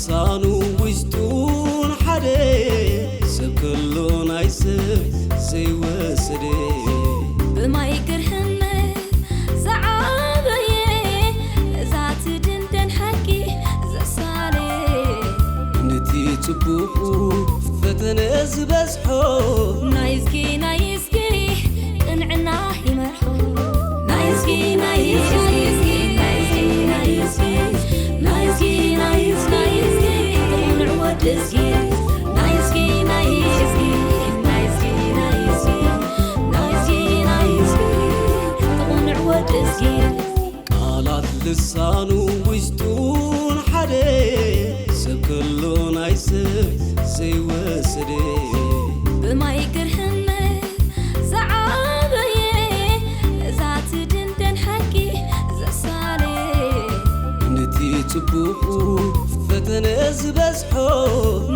ሳኑ ውሽጡን ሓደ ሰብ ከሎ ናይ ሰብ ዘይወሰደ። ብማይ ግርህነት ዝዓበየ እዛ ትድንደን ሓቂ ዘሳለ። ነቲ ጽቡቑ ፈተነ ዝበዝሖ ናይዝጊ ናይዝጊ ቅንዕና ይመርሖ። ናይዝጊ ናይዝጊ ናይዝጊ ናይዝጊ ናይዝጊ ናይዝጊ ናይዝጊ ቅንዕ ወዲ እዝጊ። ናይዝጊ ናይዝጊ ናይዝጊ ናይዝጊ ናይዝጊ ናይዝጊ ቅንዕ ወዲ እዝጊ። ቃላት ልሳኑ ውሽጡን ሓደ ሰብ ከሎ ናይ ሰብ ዘይወሰደ። ብማይ ግርህነት ዝዓበየ እዛ ትድንደን ሓቂ ዘሳለ። ነቲ ጽቡቑ ፈተነ ዝበዝሖ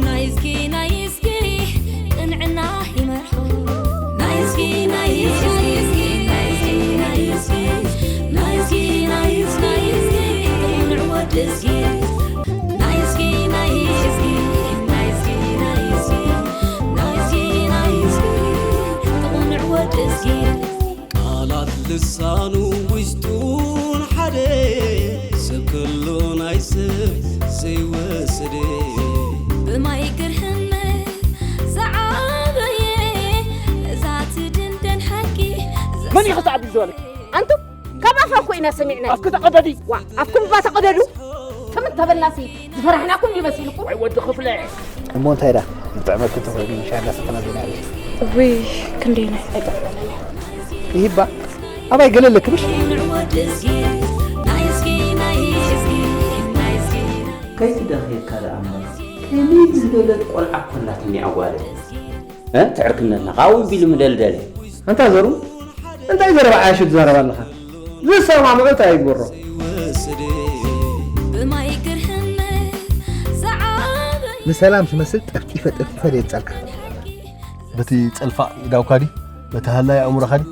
ናይዝጊ ናይዝጊ ቅንዕና ይመርሖ። ናይዝጊ ናይዝጊ ናይዝጊ ናይዝጊ ናይዝጊ ናይዝጊ ናይዝጊ ቅንዕ ወዲ እዝጊ። ናይዝጊ ናይዝጊ ናይዝጊ ናይዝጊ ናይዝጊ ናይዝጊ ቅንዕ ወዲ እዝጊ። ቃላት ልሳኑ ውሽጡን ሓደ ሰብ ከሎ ናይ ሰብ ዘይወሰደ። ብማይ ግርህነት ዝዓበየ እዛ ትድንደን ሓቂ መን ኢኺ ተዓቢድ ዝበለኪ? ኣንቱም ካብ ኣፋ እኮ ኢና ሰሚዕና። ኣፍኪ ተቐደዲ። ዋ ኣፍኩም እባ ተቐደዱ። ትም እንተበልናሲ ዝፈራሕናኩም እዩ መሲልኩም። ወይ ወዲ ክፍለ። እሞ እንታይ ዳ ንጥዕመኪ ተኾይኑ ኢንሻላ ሰተና ዜና እዩ። እውይ ክንደይ ናይ ኣይጠቕመናን እዩ። ይህባ ኣባይ ገለለ ክብሽ። ከይትደኽየካ ደኣ እምበር ከመይ ዝበለት ቆልዓ ኮላትኒ ኣጓለ። እ ትዕርክነትና ካብኡ ቢሉ ምደልደለ። ኣንታ ዘሩ እንታይ ዘረባ ዓያሹ ትዛረብ ኣለኻ? ዝሰማምዑ እንታይ ይግበሮ? ብማይ ግርህነት ዝዓበ ንሰላም ትመስል ጠፍጢፈ ጠፍጢፈ ደየብጸልካ። በቲ ጸልፋ ኢዳውካ ድዩ? በቲ ሃላይ ኣእምሮኻ ድዩ?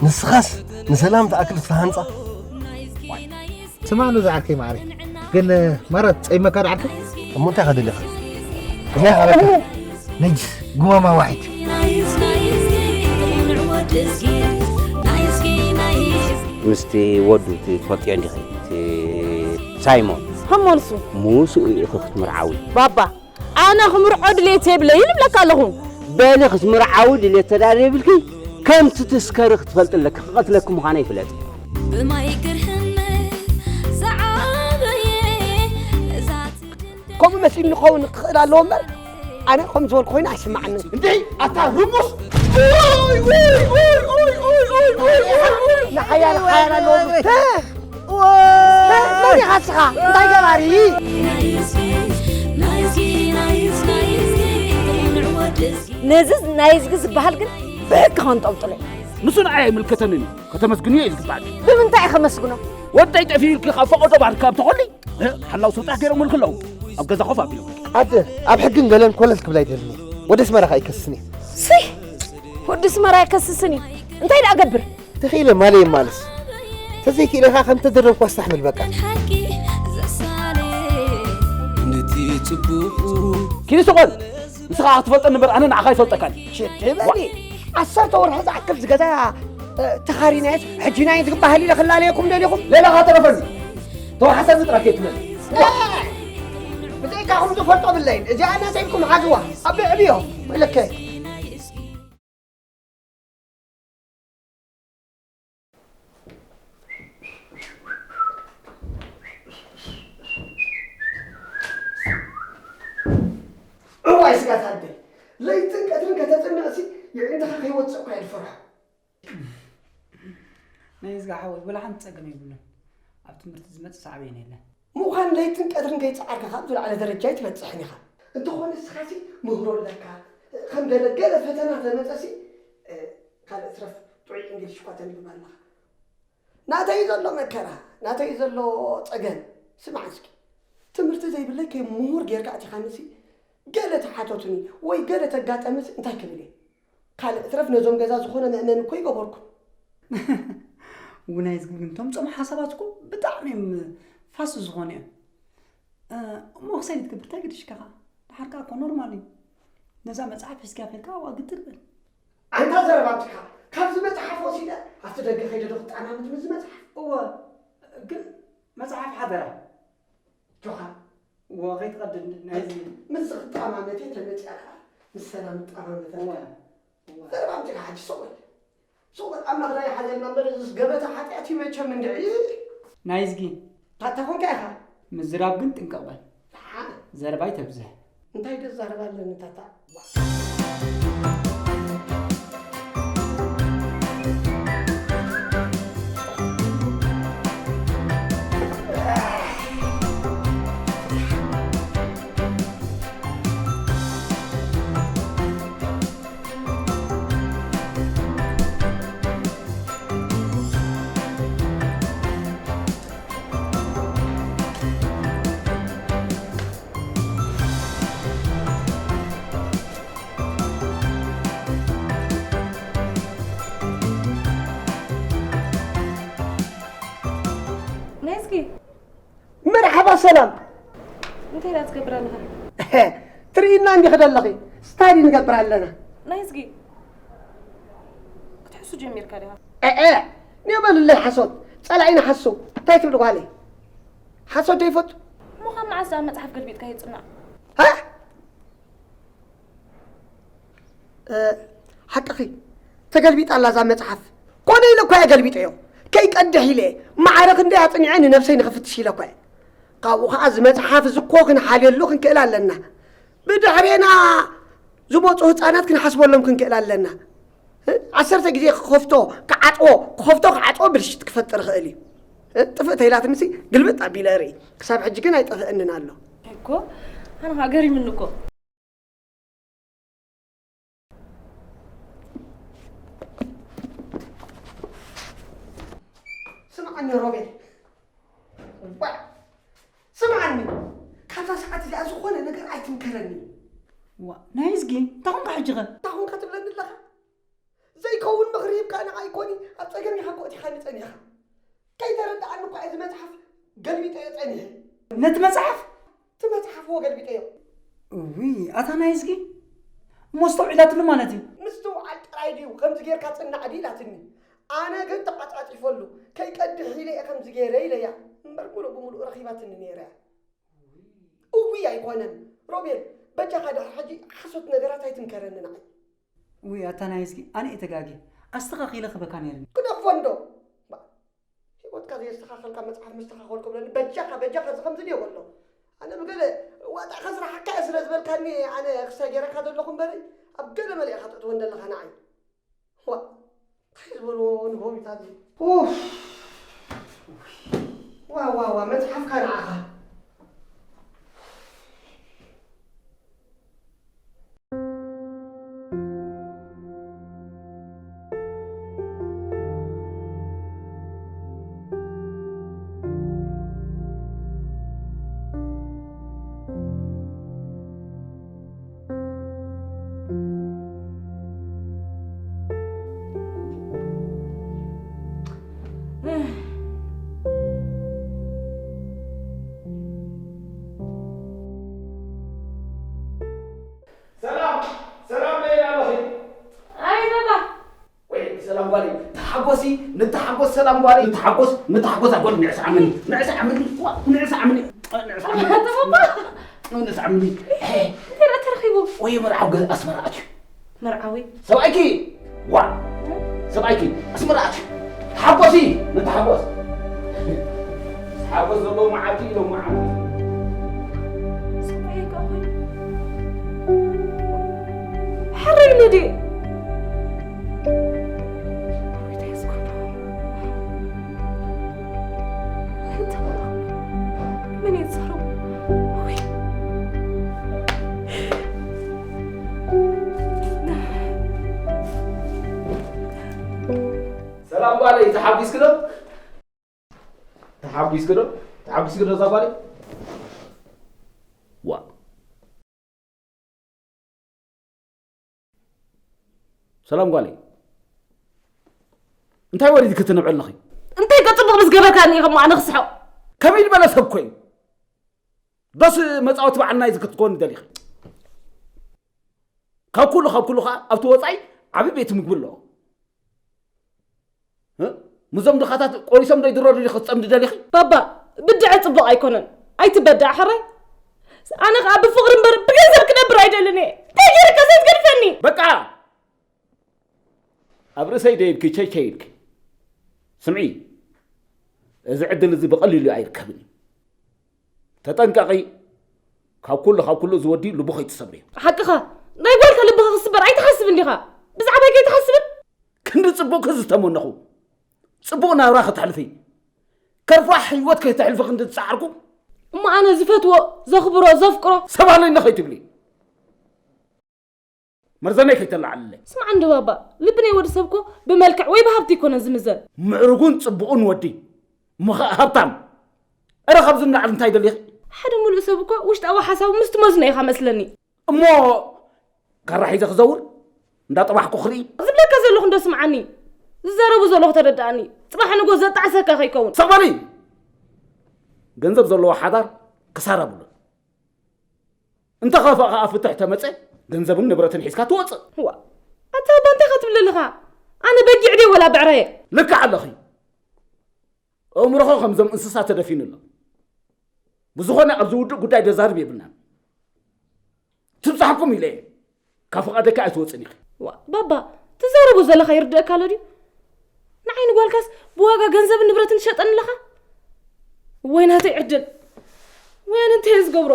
ንስኻስ ንሰላም ትኣክል ትሃንጻ? ስማኑ ዝዓርከይ ማዕረይ ግን ማረት ጸይመካ ድዓርከይ? እሞ እንታይ ከደሊኻ? እዚኣ ሃበካ ነጅስ ጉማማ ዋሒድ። ምስቲ ወዱ እቲ ትፈልጥዮ እንዲኺ እቲ ሳይሞን ሃሞንሱ ምስኡ ኢኺ ክትምርዓዊ። ባባ ኣነ ክምርዖ ድሌት የብለይን እብለካ ኣለኹ። በሊ ክትምርዓዊ ድሌት ተዳልየ ይብልኪ ከምቲ ትስከሪ ክትፈልጢ ኣለኪ ክቐትለኪ ምዃነ ይፍለጥ። ብማይ ግርህነት ዝዓበየ እዛ ትድንደ ከምኡ መሲሉ ንኸውን ክኽእል ኣለዎ እምበር ኣነ ከም ዝበልኩ ኮይኑ ኣይስማዓንን። እንዲህ ኣታ ርሙስ ንሓያል ሓያል ኣለዎ። መን ኢኻ ንስኻ እንታይ ገባሪ? ነዚ ናይ እዝጊ ዝበሃል ግን ብሕጊ ከንጠልጥሎ እዩ። ንሱ ንዓይ ኣይምልከተንን እዩ። ከተመስግንዮ እዩ ዝግባኣኪ። ብምንታይ እየ ከመስግኖ? ወደይ ጠፊኡ ኢልኪ ካብ ፈቐዶ ባህር ካብ ተኾሊ ሓላው ሰጣሕ ገይሮምልኪ ኣለዉ። ኣብ ገዛ ኮፍ ኣቢሎም። ኣደ ኣብ ሕግን ገለን ኮለል ክብል ኣይደልን እየ። ወደ ኣስመራ ከኣ ይከስስን እየ። ስይ! ወዲ ኣስመራ ኣይከስስን እዩ። እንታይ ደኣ ገብር? ተኽኢለ ማለየ ማለስ ተዘይክኢለ ከኣ ከም ተደረብኩ ኣስተሕምል በቃ። ሓቂ ዘሳለ ነቲ ጽቡቕ ኪዲ ስቕ በል። ንስኻ ክትፈልጠኒ እምበር ኣነ ንዓኻ ኣይፈልጠካን። ሽድ በሊ። ዓሰርተ ወርሒ ዝኣክል ዝገዛ ተኻሪናየስ ሕጂ ናይ ዝግባሃል ኢለ ክላለየኩም ደሊኹም? ሌላ ካተረፈኒ ተዋሓሰኒ ጥራሕ ከይትመን። ብዘይካኹም ዝፈልጦ ብለይን እዚኣ ናተይልኩም ሓዝዋ ኣብ ልዕልዮ መለከ እዋይ ስጋት ኣደይ ለይትን ቀትርን ከተጽንዕሲ የዒንትኻ ከይወጽእ እኳ እየ ዝፈርሖ። ናይ እዝጋ ሓወይ ወላ ሓንቲ ጸገም የብሉን። ኣብ ትምህርቲ ዝመጽእ ሳዕቤን የለን። ምዃን ለይትን ቀትርን ከይጸዓርካ ካብ ዝለዓለ ደረጃ ኣይትበጽሕን ኢኻ። እንተኾነ ንስኻሲ ምህሮ ኣለካ። ከም ገለ ገለ ፈተና ተመጸሲ ካልእ ትረፍ ጥዑይ እንግሊሽ እኳ ተንብብ ኣለኻ። ናተይ ዘሎ መከራ ናተይ ዘሎ ጸገም ስማዕ እስኪ። ትምህርቲ ዘይብለይ ከይ ምሁር ጌርካ ኣቲኻንሲ ገለ ተሓተቱኒ ወይ ገለ ተጋጠመሲ እንታይ ክብል እየ? ካልእ እትረፍ ነዞም ገዛ ዝኾነ መእመኒ እኮ ይገበርኩ። ውናይ ዝግብግን ተምጾም ሓሳባት እኮ ብጣዕሚ እዮም ፋስ ዝኾኑ እዮም። እ፣ እሞ ክሳይ ክትገብር እንታይ ግድሽካ ኸዓ? ደሓር ከኣ እኮ ኖርማል እዩ። ነዛ መጽሓፍ ሒዝካ ኸይድካ ኣብኣ ግጥም በል። ኣንታ ዘረባ ኣምጺእካ፣ ካብዚ መጽሓፍ ወሲደ ኣብቲ ደገ ከይደ ዶ ክጠማመት ምስዚ መጽሓፍ? እወ፣ ግን መጽሓፍ ሓደራ። ጆኻ። እወ፣ ከይትቐድድ ናይዚ። ምስዚ ክጠማመት እየ ተመጺኣ ከኣ ምስ ሰላም እጠማመተልካ። እወ፣ እወ። ዘረባ ኣምጺእካ ሕጂ ሱቕ በል። ሱቕ በል፣ ኣምላኽ ዳኣ ይሓዘልና እምበር፣ እዚስ ገበታ ሓጢኣት እዩ መቸም እንድዒ። ናይዝጊ። ታታ ኾንካ ኢኻ። ምዝራብ ግን ጥንቅቕ በል። ደሓን። ዘረባ ኣይተብዝሕ። እንታይ ደዛረብ ኣለኒ ታታ? ናይ እስኪ መርሓባ ሰላም። እንታይ ደኣ ትገብር ኣለኻ? ትርእይና እንዲኺ ደለኺ፣ ስታይል ንገብር ኣለና። ናይ እስኪ ክትሕሱ ጀሚርካ ዲኻ? ኤ፣ ኤ፣ ኔበልለይ ሓሶት፣ ጸላኢና ሓሱ። እንታይ ትብሊ ጓለይ? ሓሶት ዶ ይፈቱ? እሞ ካብ መዓስ ደኣ መጽሓፍ ገልቢጥካ ይጽናዕ? ሃ? እ፣ ሓቅኺ፣ ተገልቢጣ ኣላ እዛ መጽሓፍ። ኮነ ኢለ እኳ እየ ገልቢጠዮ። ከይቀድሕ ኢለ፣ ማዕረ ክንደይ ኣጽኒዐ ንነብሰይ ንኽፍትሽ ኢለ እኳ እየ። ካብኡ ኸዓ እዚ መጽሓፍ እዚ እኮ ክንሓልየሉ ክንክእል ኣለና። ብድሕሬና ዝመጹ ህጻናት ክንሓስበሎም ክንክእል ኣለና። እ፣ ዓሰርተ ግዜ ክኸፍቶ፣ ክዓጽዎ፣ ክኸፍቶ፣ ክዓጽዎ ብልሽት ክፈጥር ይኽእል እዩ። እ፣ ጥፍእ ተይላትንሲ ግልብጥ ኣቢለ እርኢ። ክሳብ ሕጂ ግን ኣይጠፍአንን ኣሎ። እኮ፣ ኣነ ኸዓ ገሪሙኒ እኮ። ስምዓኒ ሮቤል፣ ዋ፣ ስምዓኒ፣ ካብዛ ሰዓት እዚኣ ዝኾነ ነገር ኣይትምከረኒ። ዋ፣ ናይ እዝጊ፣ እንታይ ኾንካ ሕጂ ኸ? እንታይ ኾንካ ትብለኒ ኣለኻ? ዘይከውን ምኽሪ ሂብካ ንዓይ ኮኒ፣ ኣብ ጸገም ኢኻ እኮ ኣእቲኻኒ ጸኒሕኻ። ከይተረድኣኒ እኳ እዚ መጽሓፍ ገልቢጠዮ ጸኒሐ። ነቲ መጽሓፍ? እቲ መጽሓፍ እዎ ገልቢጠዮ። እውይ፣ ኣታ ናይ እዝጊ፣ እሞ ኣስተውዒላትሉ ማለት እዩ። ምስትውዓል ጥራይ ድዩ ከምዚ ጌርካ ጽናዕ ድዩ ኢላትኒ። ኣነ ግን ተቐጻጺፈሉ፣ ከይቀድሕ ኢለ እየ ከምዚ ገይረ ኢለያ። እምበር ምሉእ ብምሉእ ረኺባትኒ ነይራ እያ። እውይ ኣይኮነን። ሮቤል፣ በጃኻ ድሕሪ ሕጂ ሓሶት ነገራት ኣይትምከረኒ ንዓይ። ውይ ኣታ ናይ እዝጊ፣ ኣነ እየ ተጋግየ። ኣስተኻኺለ ክበካ ነይርኒ። ክደኽፎ እንዶ። ባ-፣ ህይወትካ ዘየስተኻኸልካ መጽሓፍ መስተኻኸልኩ ብለኒ። በጃኻ፣ በጃኻ፣ እዚ ከምዚ ድዮ ኣሎ። ኣነ ብገለ ዋጣ ከስራሓካ እየ ስለ ዝበልካኒ፣ ኣነ ክሳይ ገይረካ ዘለኹ እምበሪ፣ ኣብ ገለ መለ ኢኻ ተእትወን ዘለኻ ንዓይ። ዋ፣ እንታይ ዝበልዎ ንሆቢታት እዩ? ኡፍ። ዋ፣ ዋ፣ ዋ፣ መጽሓፍካ ንዓኻ። ሰላም፣ ሰላም ለይላ ኣለኺ። ኣይ ባባ። ወይ ሰላም ጓለይ፣ ተሓጎሲ፣ ንተሓጎስ ሰላም ጓለይ፣ ንተሓጎስ፣ ንተሓጎስ ኣጎል ንዕስ ዓምኒ፣ ንዕስ ዓምኒ፣ ዋ፣ ንዕስ ዓምኒ፣ ንዕስ ዓምኒ። ኣታ ባባ። ንዕስ ዓምኒ። እንታይ ደኣ ተረኺቡ? ወይ መርዓዊ ገ-፣ ኣስመራ ኣትዩ። መርዓዊ? ሰብኣይኪ፣ ዋ፣ ሰብኣይኪ፣ ኣስመራ ኣትዩ። ተሓጎሲ፣ ንተሓጎስ። ሓጎስ ዘለዎ መዓልቲ ኢሎም መዓልቲ። ሰብኣየይ ከኣ ኮይኑ ሓረግኒ ድዩ? ጎይታ የስኮኖ። እንተ መን የዛረቡ? ወይ። ሰላም ጓለይ፣ ተሓጒስኪ ዶ? ተሓጒስኪ ዶ? ተሓጒስኪ ዶ እዛ ጓለይ? ዋ። ሰላም ጓለይ። እንታይ ወሪድኪ ትንብዒ ኣለኺ? እንታይ ከጽብቕ ምስ ገበርካኒ ኢኹም ኣነ ክስሕቕ? ከመይ ዝበለ ሰብ ኮዩ? ዶስ መጻወቲ በዓልና እዩ ክትኮኒ ደሊኺ? ካብ ኩሉ፣ ካብ ኩሉ ኸዓ ኣብቲ ወጻኢ ዓቢ ቤት ምግቢ ኣለዎ። እ? ምስዞም ድኻታት ቆሪሶም ዶ ይድረሩ ኢኺ ክትጸምዲ ደሊኺ? ባባ፣ ብድዐ ጽቡቕ ኣይኮነን። ኣይትበድዕ ሕራይ። ኣነ ኸዓ ብፍቕሪ እምበር ብገንዘብ ክነብር ኣይደልን እየ። እንታይ ገይረ ከ ዘይትገድፈኒ? በቃ! ኣብ ርእሰይ ዶ ኢልኪ ቸይ ቸይ ኢልኪ? ስምዒ፣ እዚ ዕድል እዚ ብቐሊሉ ኣይርከብን እዩ። ተጠንቀቒ፣ ካብ ኩሉ፣ ካብ ኩሉ እዚ ወዲ ልቡ ከይትሰብርዮ። ሓቅኻ፣ ናይ ጓልካ ልብኻ ክስበር ኣይትሓስብን ዲኻ? ብዛዕባይ ከይትሓስብን? ክንዲ ጽቡቕኪ ዝተመነኹ፣ ጽቡቕ ናብራ ከተሕልፊ፣ ከርፋሕ ህይወት ከይተሕልፊ ክንዲ ዝጸዓርኩ። እሞ ኣነ ዝፈትዎ፣ ዘኽብሮ፣ ዘፍቅሮ። ሰብ ኣለኒ ከይትብሊ። መርዘነይ ከይተላዓልለይ። ስማዕ እንዶ ባባ፣ ልቢ ናይ ወዲ ሰብ እኮ ብመልክዕ ወይ ብሃብቲ ኣይኮነን ዝምዘን። ምዕሩጉን ጽቡቕን ወዲ፣ እሞ ኸኣ ሃብታም። እረ ካብዚ ንላዕሊ እንታይ ደሊኺ? ሓደ ሙሉእ ሰብ እኮ ውሽጣዊ ሓሳቡ ምስ ትመዝኖ ኢኻ መስለኒ። እሞ ካራ ሒዘ ክዘውር? እንዳጠባሕኩ ክርኢ? ዝብለካ ዘለኹ እንዶ ስምዓኒ። ዝዛረቡ ዘለኹ ተረድኣኒ። ጽባሕ ንጎ ዘጣዕሰካ ከይከውን። ስቕ በሊ! ገንዘብ ዘለዎ ሓዳር ክሳራ ብሉን። እንተ ኸፋ ኸኣ ፍትሕ ተመጸ፣ ገንዘብን ንብረትን ሒዝካ ትወጽእ። ዋ፣ ኣታ ኣባ እንታይ ኸትብል ኣለኻ? ኣነ በጊዕ ድየ ወላ ብዕራይ እየ? ልክዕ ኣለኺ። ኣእምሮኸ ከምዞም እንስሳ ተደፊኑ ኣሎ። ብዝኾነ ኣብዚ ውዱእ ጉዳይ ደዛርብ የብልናን። ትብጻሕኩም ኢለ እየ። ካብ ፍቓደኪ ኣይትወጽእን ኢኺ። ዋ፣ ባባ፣ ትዛረቦ ዘለኻ ይርድኣካ ኣሎ ድዩ? ንዓይ ንጓልካስ ብዋጋ ገንዘብን ንብረትን ትሸጠኒ ኣለኻ? ወይ ናተይ ዕድል። ወይ ኣነ እንታይ እየ ዝገብሮ?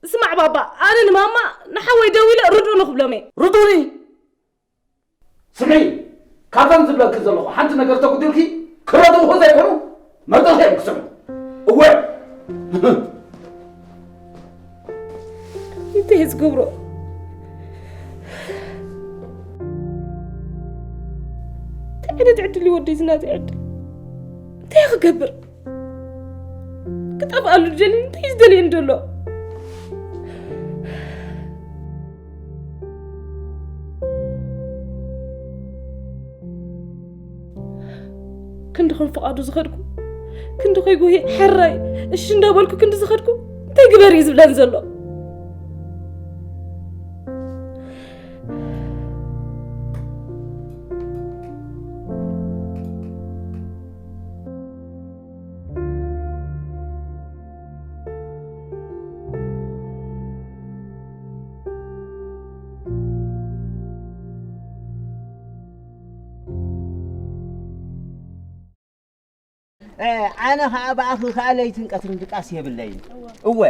ስማዕ ባባ፣ ኣነ ንማማ ንሓወይ ደዊለ ርድኡኒ ክብሎም እየ። ርድኡኒ? ስምዒ፣ ካብዘን ዝብለኪ ዘለኹ ሓንቲ ነገር ተጉዲልኪ ክረድኡኺ ዘይኮኑ መርዶኺ እዮም ክሰምዑ። እወ። እንታይ እየ ዝገብሮ? እንታይ ዓይነት ዕድል እዩ ወደይ ዝናተይ ዕድል? እንታይ እየ ክገብር? ክጠፍኣሉ ዝደሊ እንታይ እዩ ዝደልየኒ ዘሎ? ክንዲ ከም ፍቓዱ ዝኸድኩ፣ ክንዲ ከይጉሂ ሕራይ እሺ እንዳበልኩ ክንዲ ዝኸድኩ፣ እንታይ ግበር እዩ ዝብለኒ ዘሎ? እ፣ ኣነ ኸኣ ብኣኺ ኸኣ ለይትን ቀትርን ድቃስ የብለይን። እወ። እወ፣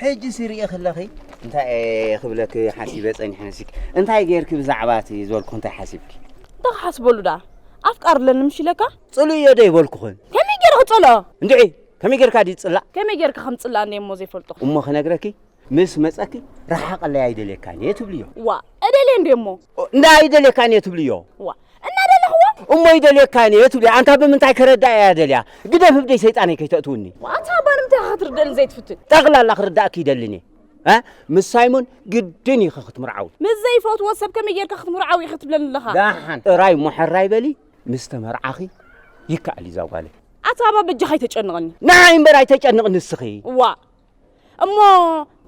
ሕጂ ስሪኢ ኸለኺ እንታይ እየ ክብለኪ ሓሲበ ጸኒሐ ንስኪ። እንታይ ጌርኪ ብዛዕባ እቲ ዝበልኩ እንታይ ሓሲብኪ? እንታይ ክሓስበሉ ደኣ? ኣፍቃሪ ኣለኒ ምሽ ኢለካ? ጽሉእዮ ዶ ይበልኩኽን? ከመይ ገይረ ክጸልኦ? እንድዒ፣ ከመይ ጌርካ ድዩ ዝጽላእ? ከመይ ጌርካ ከም ዝጽላእ እንደ እሞ ዘይፈልጦ። እሞ ክነግረኪ? ምስ መጸኪ ርሓቐለይ ኣይደልየካን እየ ትብልዮ። ዋ፣ እደልየ እንደ እሞ። ኦ፣ እንዳ ኣይደልየካን እየ ትብልዮ። ዋ፣ እናደለኽዎ? እሞ ይደልየካን እየ ትብልዮ። ኣንታ ብምንታይ ከረዳእ እያ ደልያ? ግደፍ እብደይ ሰይጣነይ ከይተእትውኒ። ዋ፣ ኣታ እባ ንምንታይ ኢኻ ክትርደእኒ ዘይትፍትን? ጠቕላላ ክርዳእኪ ይደልን እየ። እ? ምስ ሳይሞን ግድን ኢኺ ክትምርዓዊ። ምስ ዘይፈትዎ ሰብ ከመይ ጌርካ ክትምርዓዊ ኢኺ ትብለኒ ኣለኻ? ደሓን ጥራይ እሞ ሕራይ በሊ፣ ምስ ተመርዓኺ ይከኣል እዩ እዛ ጓለይ። ኣታ እባ በጃኻ ኣይተጨንቐኒ። ንዓይ እምበር ኣይተጨንቕኒ እስኺ። ዋ፣ እሞ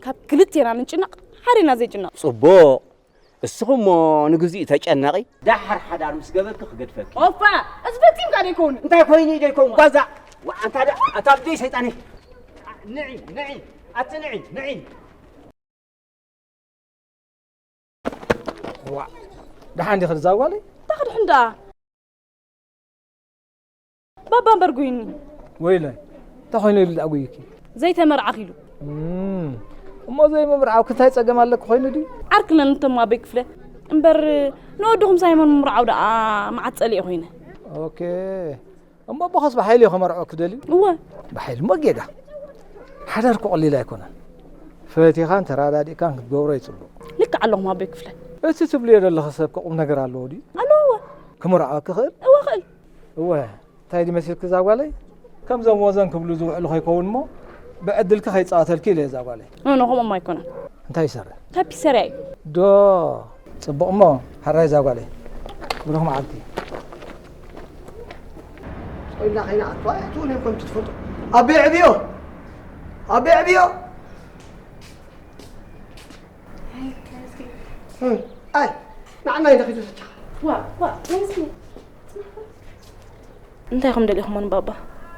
ካብ ክልቴና ንጭነቕ፣ ሓዴና ዘይጭነቕ። ጽቡቕ። እስኺ እሞ ንግዚኡ ተጨነቒ። ደሓር ሓዳር ምስ ገበርኪ ክገድፈኪ። ኦፋ፣ እዚ ፈጺምካ ደይከውን። እንታይ ኮይኑ እዩ ደይከውን? ጓዛ። ዋ፣ ኣንታ ደ-፣ ኣታ ብደይ ሰይጣን። ንዒ፣ ንዒ፣ ኣቲ ንዒ፣ ንዒ። ዋ፣ ደሓን ዲኺ እዛ ጓለይ? እንታይ ክድሕን ደኣ? ባባ እምበር ጉይኒ። ወይለ፣ እንታይ ኮይኑ ኢሉ ደኣ ጉይኪ? ዘይተመርዓኺ ኢሉ። እም፣ እሞ ዘይምምርዓውኪ እንታይ ጸገም ኣለኪ ኮይኑ ድዩ? ዓርክነን እንተሞ ኣቦይ ክፍለ። እምበር ንወድኹም ሳይሞን ምምርዓው ደኣ መዓት ጸሊኤ ኮይነ። ኦኬ። እሞ ኣቦኸስ ብሓይሊ እዩ ከመርዖ ክደልዩ? እወ። ብሓይሊ እሞ ጌጋ። ሓዳር እኮ ቀሊል ኣይኮነን። ፈቲኻን ተራዳዲእካን ክትገብሮ እዩ ጽቡቕ። ልክዕ ኣለኹም ኣቦይ ክፍለ። እቲ ትብልዮ ዘለኺ ሰብ ከ ቁም ነገር ኣለዎ ድዩ? ኣለዎ እወ። ክምርዖ ክኽእል? እወ ክእል። እወ፣ እንታይ ድዩ መሲልኪ እዛ ጓለይ? ከምዞም ወዘን ክብሉ ዝውዕሉ ከይከውን እሞ ብዕድልኪ ከይጻወተልኪ ኢለ እዛ ጓለይ። ኖ፣ ኖ፣ ከምኦም ኣይኮነን። እንታይ ይሰርሕ? ታፒሰርያ እዩ። ዶ፣ ጽቡቕ እሞ፣ ሕራይ እዛ ጓለይ። ብሩኽ መዓልቲ። ጾይልና ከይንኣቱ፣ ኣይኣትዉን እዮም ከምቲ ትፈልጦ። ኣቤ ዕብዮ! ኣቤ ዕብዮ! እም፣ ኣይ፣ ንዓና ኢና ኺዱ ተቻኻ። ዋ፣ ዋ፣ ናይዚ። እንታይ ኢኹም ደሊኹሞ ንባባ?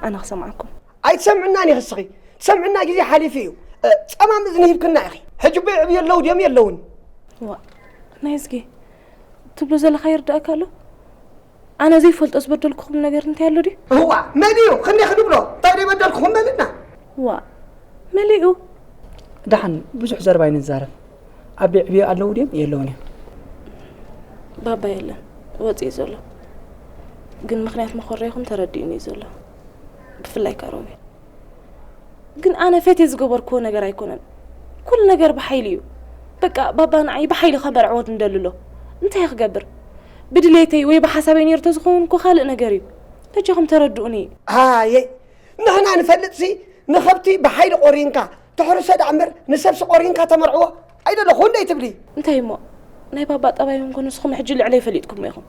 ኣነ ክሰምዓኩም። ኣይትሰምዕናን ኢኺ እስኺ። ትሰምዕና ግዜ ሓሊፉ እዩ። እ፣ ጸማም እዝኒ ሂብክና ኢኺ። ሕጂ እቦይ ዕብዮ ኣለዉ ድዮም የለውን? ዋ፣ ናይዝጊ፣ ትብሎ ዘለኻ ይርዳእካ ኣሎ? ኣነ ዘይፈልጦ ዝበደልኩኹም ነገር እንታይ ኣሎ ድዩ? እዋ፣ መን እዩ? ክንደይ ክንብሎ? እንታይ ደይ በደልኩኹም በልና? ዋ፣ መሊኡ። ደሓን ብዙሕ ዘረባ ኣይንዛረብ። ኣቢ ዕብዮ ኣለዉ ድዮም? የለውን እዮም። ባባ የለን፣ ወፂኡ ዘሎ። ግን ምኽንያት መኾረይኹም ተረዲኡኒ እዩ ዘሎ። ብፍላይ ከ ሮቤል። ግን ኣነ ፈትየ ዝገበርክዎ ነገር ኣይኮነን። ኩሉ ነገር ብሓይሊ እዩ። በቃ ባባ ንዓይ ብሓይሊ ከመርዕዎ ንደሊ ኣሎ። እንታይ ክገብር? ብድሌተይ ወይ ብሓሳበይ ነይሩ ተዝኸውን እኮ ካልእ ነገር እዩ። በጃኹም ተረድኡኒ። ኣየ፣ ንሕና ንፈልጥሲ ንኸብቲ ብሓይሊ ቆሪንካ ተሕርሶ ደኣ እምበር ንሰብሲ ቆሪንካ ተመርዕዎ ኣይደለኹ እንደ ትብሊ። እንታይ እሞ? ናይ ባባ ጠባይ እውን ኮነ ንስኹም ሕጂ ልዕለይ ፈሊጥኩሞ ኢኹም።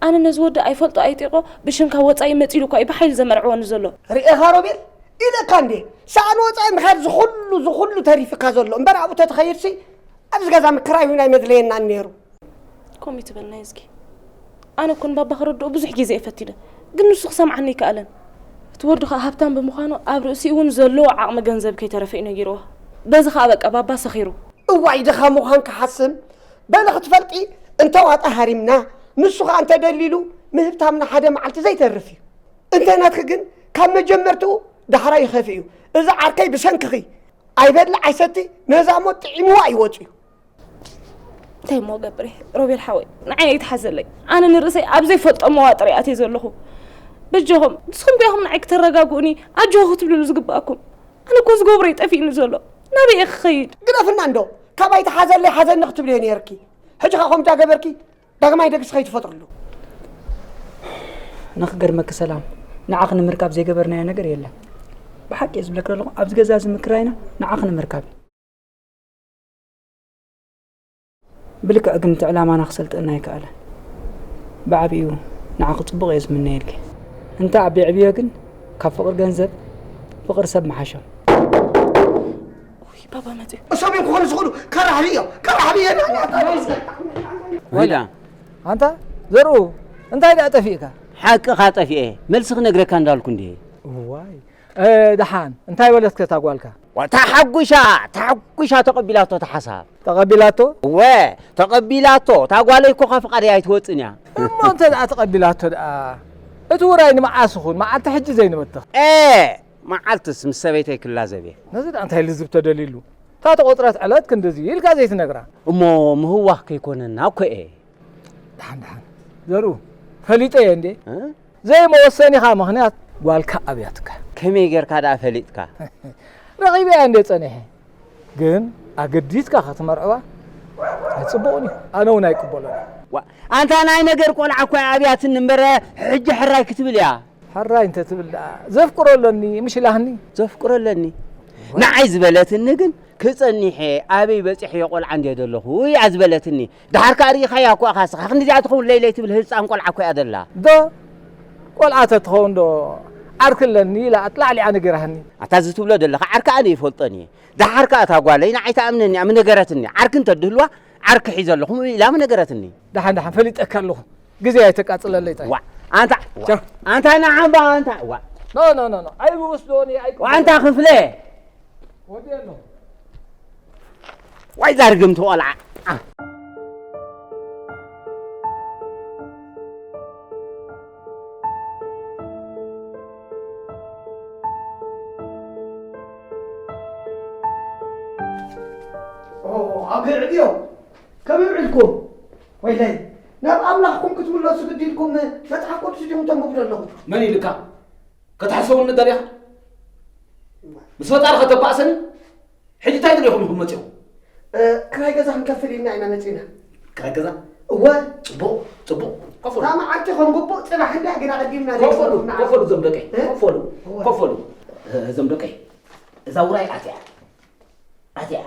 ኣነ ነዚ ወዲ ኣይፈልጦ ኣይጢቆ ብሽምካ ወጻኢ መጺሉ እኳ እዩ ብሓይሊ ዘመርዕወኒ ዘሎ። ርኤኻ ሮቤል፣ ኢለካ እንዴ፣ ሰኣን ወጻኢ ምኻድ ዝኹሉ፣ ዝኹሉ ተሪፍካ ዘሎ። እምበር ኣብኡ ተትኸይድሲ፣ ኣብዚ ገዛ ምክራይ እውን ኣይመድለየናን ነይሩ። ከምኡ ትበል ናይዝጊ። ኣነ እኮ ንባባ ከረድኦ ብዙሕ ግዜ እየ ፈቲነ፣ ግን ንሱ ክሰምዓኒ ኣይከኣለን። እቲ ወዲ ኸኣ ሃብታም ብምዃኑ ኣብ ርእሲኡ እውን ዘለዎ ዓቕሚ ገንዘብ ከይተረፈ እዩ ነጊርዎ። በዚ ኸኣ በቃ ባባ ሰኺሩ። እዋይ ድኻ ምዃን ክሓስም፣ በሊ ክትፈልጢ እንተ ዋጣ ሃሪምና፣ ንሱ ኸኣ እንተ ደሊሉ ምህብታምና ሓደ መዓልቲ ዘይተርፍ እዩ። እንተ ናትኪ ግን ካብ መጀመርትኡ ዳሕራይ ይኸፍእ እዩ። እዚ ዓርከይ ብሰንክኺ ኣይበልዕ ኣይሰቲ ነዛ ሞት ጥዒምዋ እዩ ወጺኡ። እንታይ እሞ ገብሬ፣ ሮቤል ሓወይ፣ ንዓይ ኣይትሓዘለይ። ኣነ ንርእሰይ ኣብ ዘይፈልጦ መዋጥር እየ ኣትየ ዘለኹ። በጃኹም፣ ንስኹም ዶ ኢኹም ንዓይ ክተረጋግኡኒ፣ ኣጆኹ ክትብሉኒ ዝግባኣኩም? ኣነ እኮ ዝገብሮ እዩ ጠፊእኒ ዘሎ። ናበይ እየ ክኸይድ? ግደፍና እንዶ፣ ካብ ኣይትሓዘለይ ሓዘኒ ክትብልዮ ነይርኪ። ሕጂ ኸኣ ከምኡ እንዳገበርኪ ዳግማይ ደግሲ ከይትፈጥርሉ። ንኽገርመኪ ሰላም፣ ንዓኺ ንምርካብ ዘይገበርናዮ ነገር የለን። ብሓቂ እየ ዝብለኪ ዘለኹ፣ ኣብዚ ገዛ እዚ ምክራይና ንዓኺ ንምርካብ እዩ። ብልክዕ ግን እቲ ዕላማና ክሰልጠና ኣይከኣለን። ብዓቢኡ ንዓኺ ጽቡቕ እየ ዝምነየልኪ። እንተ ዓቢ ዕብዮ ግን ካብ ፍቕሪ ገንዘብ ፍቕሪ ሰብ ምሓሾም። ውይ፣ ባባ መጺኡ። እሶም እዮም ክኾኑ ዝኽእሉ። ከራህቢ እዮም። ከራህቢ እዮም። ወይዳ። ኣንታ ዘርኡ፣ እንታይ ደኣ ጠፊእካ? ሓቅኻ ጠፊኤ። መልሲ ክነግረካ እንዳልኩ እንድየ። እዋይ። እ፣ ደሓን፣ እንታይ በለትከ እታ ጓልካ? ዋ፣ ተሓጒሻ፣ ተሓጒሻ ተቐቢላቶ እታ ሓሳብ። ተቐቢላቶ? እወ፣ ተቐቢላቶ። እታ ጓለይ እኮ ካብ ፍቓደይ ኣይትወጽእን እያ። እሞ እንተ ደኣ ተቐቢላቶ ደኣ፣ እቲ ውራይ ንመዓስ ይኹን፣ መዓልቲ ሕጂ ዘይንበትኽ። ኤ፣ መዓልትስ ምስ ሰበይተይ ክላዘብ እየ። ነዚ ደኣ እንታይ ልዝብ ተደልዩሉ? እታ ተቖጽረት ዕለት ክንድዚ ኢልካ ዘይትነግራ? እሞ ምህዋኽ ከይኮነና እኮ እየ። ደሓን፣ ደሓን። ዘርኡ፣ ፈሊጠ እየ እንዴ? እ? ዘይመወሰኒኻ ምኽንያት ጓልካ ኣብያትካ። ከመይ ጌርካ ደኣ ፈሊጥካ? ረኺበያ እንዴ ጸኒሐ። ግን ኣገዲስካ ክትመርዕዋ ኣይጽቡቕን እዩ። ኣነ እውን ኣይቅበሎን እየ። ዋ፣ ኣንታ ናይ ነገር ቆልዓ እኮ ኣብያትኒ እምበር ሕጂ ሕራይ ክትብል እያ። ሕራይ እንተ ትብል ደኣ ዘፍቅሮ ኣለኒ ምሽ ኢላትኒ። ዘፍቅሮ ኣለኒ። ንዓይ ዝበለትኒ ግን ክጸኒሐ ኣበይ በጺሐዮ ቆልዓ እንድየ ዘለኹ እያ ዝበለትኒ። ደሓር ከኣ ርኢኻያ እኮ ኢኻ ስኻ። ክንዲዚኣ ትኸውን ለይለይ ትብል ህጻን ቆልዓ እኮ እያ ዘላ። ዶ? ቆልዓ ተትኸውን ዶ ዓርኪ ኣለኒ ኢላ ኣጥላዕሊዓ ነጊራትኒ። ኣታ እዚ ትብሎ ዘለኻ ዓርኪ ኣነ ይፈልጦን እየ። ደሓር ከኣ እታ ጓለይ ንዓይ ትኣምነኒ እያ፣ ምነገረትኒ። ዓርኪ እንተድህልዋ ዓርኪ ሒዘ ኣለኹ ኢላ ምነገረትኒ። ደሓን ደሓን ፈሊጠካ ኣለኹ። ግዜ ኣይተቃጽለለይ ጣይ። ዋ፣ ኣንታ፣ ቻው። ኣንታ ንዓምባ፣ ኣንታ፣ ዋ። ኖ፣ ኖ፣ ኖ፣ ኖ። ኣይብኡስ ዶ እኔ ኣይቅበል። ዋ፣ ኣንታ ክፍለ። ወዲ ኣሎ። ዋይ፣ እዛ ርግምቲ ቆልዓ። ኦ፣ ኣብ ዕብዮ። ከመይ ውዒልኩም? ወይለይ፣ ናብ ኣምላኽኩም ክትምለሱ ግዲ ኢልኩም መጽሓፍ ቅዱስ ዲኹም ተንብቡ ዘለኹም? መን ኢልካ? ከተሕስወኒ ደሊኻ? ምስ ፈጣሪ ከተባእሰኒ? ሕጂ እንታይ ደሊኹም ኢኹም መጺኹም? እ፣ ክራይ ገዛ ክንከፍል ኢልና ኢና መጺና። ክራይ ገዛ? እወ። ጽቡቕ፣ ጽቡቕ። ከፈሉ። እታ መዓልቲ ከም ግቡእ ጽባሕ እንዳ ግን ኣቐዲምና ከፈሉ፣ ዘይኮና። ከፈሉ እዞም ደቀይ። እ? ከፈሉ፣ እወ። ከፈሉ። እ፣ እዞም ደቀይ። እዛ ውራይ ኣትያ። ኣትያ።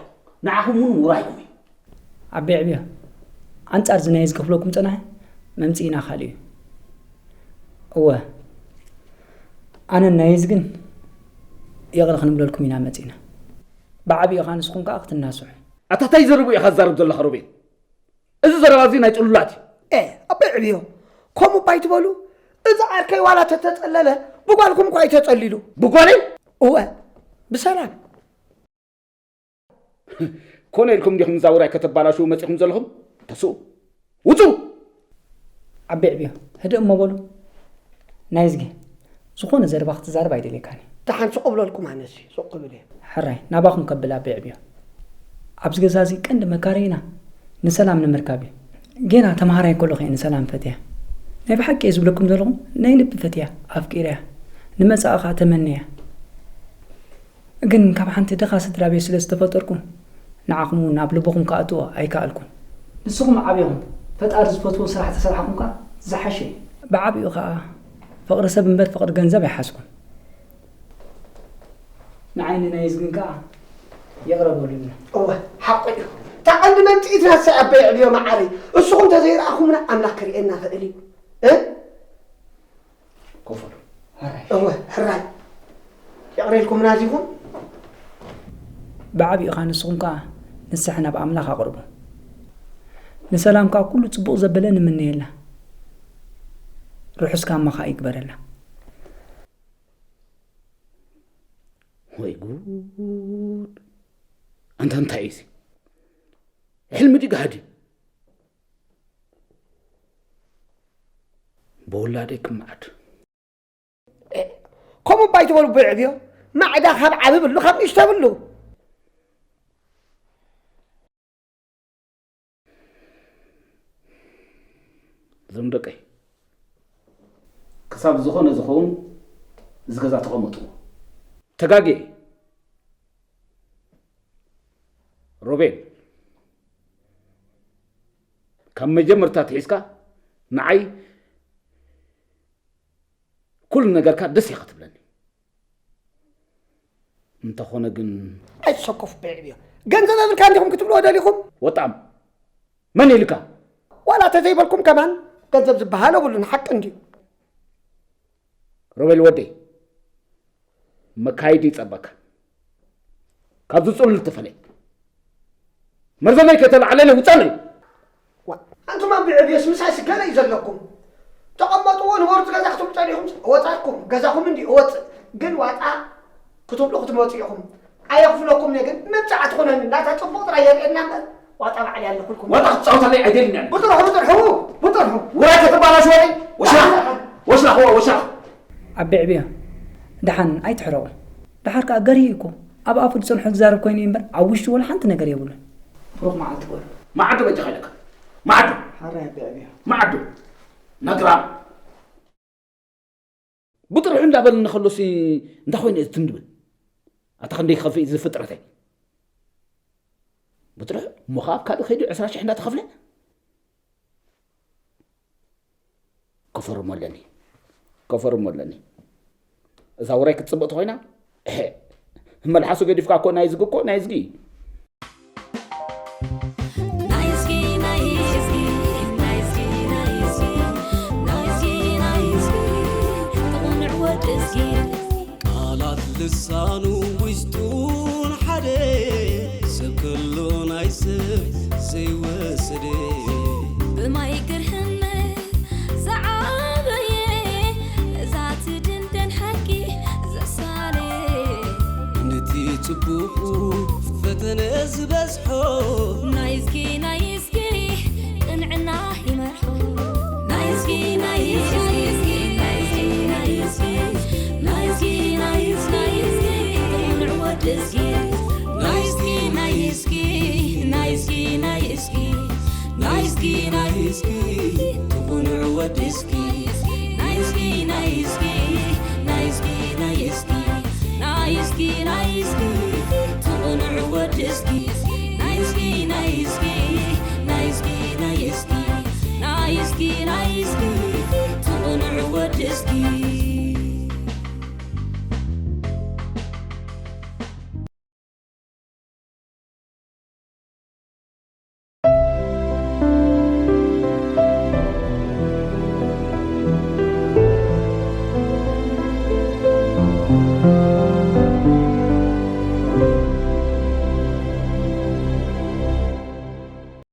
ንዓኹም እውን ውራይኩም እዩ። ኣቢ ዕብዮ፣ ኣንጻር እዚ ናይ ዝከፍለኩም ጸናሒ መምጽኢና ካልእ እዩ። እወ፣ ኣነን ናይዝ ግን ይቕረ ክንብለልኩም ኢና መጺና። ብዓቢኡ ኸኣ ንስኹም ከኣ ክትናስሑ። ኣታ ታይ ዘረቡ ኢኻ ትዛረብ ዘለኻ ሮቤል? እዚ ዘረባ እዚ ናይ ጽሉላት እዩ። ኤ ኣቦይ ዕብዮ፣ ከምኡ እባ ኣይትበሉ። እዚ ዓርከይ ዋላ ተተጸለለ፣ ብጓልኩም እኳ እዩ ተጸሊሉ። ብጓለይ? እወ፣ ብሰላም። ኮነ ኢልኩም ዲኹም እዛ ውራይ ከተባላሽዉ መጺኹም ዘለኹም? ተስኡ፣ ውጹ! ኣቦይ ዕብዮ፣ ህድእ እሞ በሉ። ናይዝጊ፣ ዝኾነ ዘረባ ክትዛረብ ኣይደልየካን እየ። ደሓን ስቕ እብለልኩም፣ ኣነሲ ስቕ ክብል እየ። ሕራይ፣ ናባኹም ከብል ኣቦይ ዕብዮ። ኣብዚ ገዛ እዚ ቀንዲ መካረይና ንሰላም ንምርካብ እዩ። ጌና ተምሃራይ ከለኹ እየ ንሰላም ፈትያ። ናይ ብሓቂ እየ ዝብለኩም ዘለኹ፣ ናይ ልቢ ፈትያ፣ ኣፍቂረያ። ንመጻኢ ኸኣ ተመንያ። ግን ካብ ሓንቲ ድኻ ስድራ ቤት ስለ ዝተፈጠርኩ፣ ንዓኹም እውን ኣብ ልብኹም ክኣትዎ ኣይከኣልኩን። ንስኹም ዓቢኹም፣ ፈጣሪ ዝፈትዎ ስራሕ ተሰራሕኹም ከኣ ዝሓሸ እዩ። ብዓቢኡ ከኣ ፍቕሪ ሰብ እምበር ፍቕሪ ገንዘብ ኣይሓዝኩን። ንዓይ ንናይዝግን ከኣ ይቕረ በሉልና። እወ፣ ሓቁ እዩ። እታ ቀንዲ መምጽኢትና እሳ ኣቦይ ዕብዮ መዓረይ። እስኹም ተዘይረኣኹምና ኣምላኽ ክርእየና ይኽእል እዩ። እ? ኮፈሉ። ሕራይ። እወ፣ ሕራይ። የቕሬልኩምና ዲኹም? ብዓቢኡ ኸኣ ንስኹም ከኣ ንስሐ ናብ ኣምላኽ ኣቕርቡ። ንሰላም ከኣ ኩሉ ጽቡቕ ዘበለ ንምነየላ። ርሑስ ካማ ኸኣ ይግበረላ። ወይ ጉድ! ኣንታ እንታይ እዩ እዚ? ሕልሚ ድዩ ጋህዲ? ብውላደይ ክመዓድ። ከምኡ እባ ኣይትበሉ ኣቦይ ዕብዮ። ማዕዳ ካብ ዓቢ ብሉ፣ ካብ ንእሽቶ ብሉ። እዞም ደቀይ፣ ክሳብ ዝኾነ ዝኸውን እዚ ገዛ ተቐመጥዎ። ተጋግየ። ሮቤል፣ ካብ መጀመርታ ኣትሒዝካ ንዓይ ኩሉ ነገርካ ደስ እያ ክትብለኒ። እንተኾነ ግን ኣይትሰከፉ ኣቦይ ዕብዮ። ገንዘብ የብልካን ዲኹም ክትብልዎ ደሊኹም? ወጣም፣ መን ኢልካ? ዋላ ተዘይበልኩም ከማን ገንዘብ ዝበሃል የብሉን፣ ሓቂ እንድዩ። ሮቤል ወደይ፣ መካይዲ ይጸበካ። ካብዚ ጽሉል ተፈለይ። መርዘመይ ከተላዕለለይ ውጻለይ። ዋ፣ ኣንቱም ኣቦይ ዕብዮስ ምሳይስ ገለ እዩ ዘለኩም። ተቐመጥዎ ንበሩ፣ እቲ ገዛ ክትብሉ ጸኒሕኩም እወጻኩም፣ ገዛኹም እንዲ እወጽእ። ግን ዋጣ ክትብሉ ክትመጹ ኢኹም። ኣየኽፍለኩም እየ፣ ግን መብጽዓ ትኾነኒ። ናታ ጽቡቕ ጥራይ የርእየና እምበር፣ ዋጣ ባዕለይ ኣለኹልኩም። ዋጣ ክትጻወታለይ ኣይደልን እየ። ብጥርሑ፣ ብጥርሑ፣ ብጥርሑ። ውራይ ከተባላሽወለይ? ወሽላኽ፣ ወሽላኽ፣ ወሽላኽ። ኣቦይ ዕብዮ፣ ደሓን ኣይትሕረቑ። ደሓር ከኣ ገርሂ እኮ ኣብ ኣፉ ዝጸንሖ ዝዛረብ ኮይኑ እዩ እምበር ኣብ ውሽጡ ወላ ሓንቲ ነገር የብሉን። ብሩኽ መዓልቲ በሉ። መዓዱ በጃኻ ኢለካ። መዓዱ። ሓራይ ኣቦይ ዕብዮ። መዓዱ። ነግራም። ብጥርሑ እንዳበለኒ ከሎሲ እንታይ ኮይኑ እዚ ትም ድብል? ኣታ ክንደይ ክኸፍእ እዚ ፍጥረተይ? ብጥርሑ እሞ ኸኣ ኣብ ካልእ ከይዱ ዕስራ ሽሕ እንዳተኸፍለ? ኮፈርሞ ኣለኒ። ኮፈርሞ ኣለኒ። እዛ ውራይ ክትጽብቕ ተኾይና፣ እሄ፣ መልሓሱ ገዲፍካ እኮ ናይ ዝጊ እኮ ናይ ዝጊ እዩ። ናይዝጊ፣ ናይዝጊ፣ ናይዝጊ፣ ናይዝጊ፣ ናይዝጊ፣ ናይዝጊ፣ ጥቑኑዕ ወዲ እዝጊ። ቃላት ልሳኑ ውሽጡን ሓደ ሰብ ከሎ ናይ ሰብ ዘይወሰደ። ብማይ ግርህነት ዝዓበየ ነዛ ትድንደን ሓቂ ዘሳለ። ነቲ ጽቡቑ ፈተነ ዝበዝሖ። ናይዝጊ፣ ናይዝጊ፣ ቅንዕና ይመርሖ። ናይዝጊ፣ ናይዝጊ፣ ናይዝጊ፣ ናይዝጊ፣ ናይዝጊ፣ ናይዝጊ፣ ጥዑም ንዕወት እዝጊ። ናይዝጊ፣ ናይዝጊ፣ ናይዝጊ፣ ናይዝጊ፣ ናይዝጊ፣ ናይዝጊ፣ ጥዑም ንዕወት እዝጊ።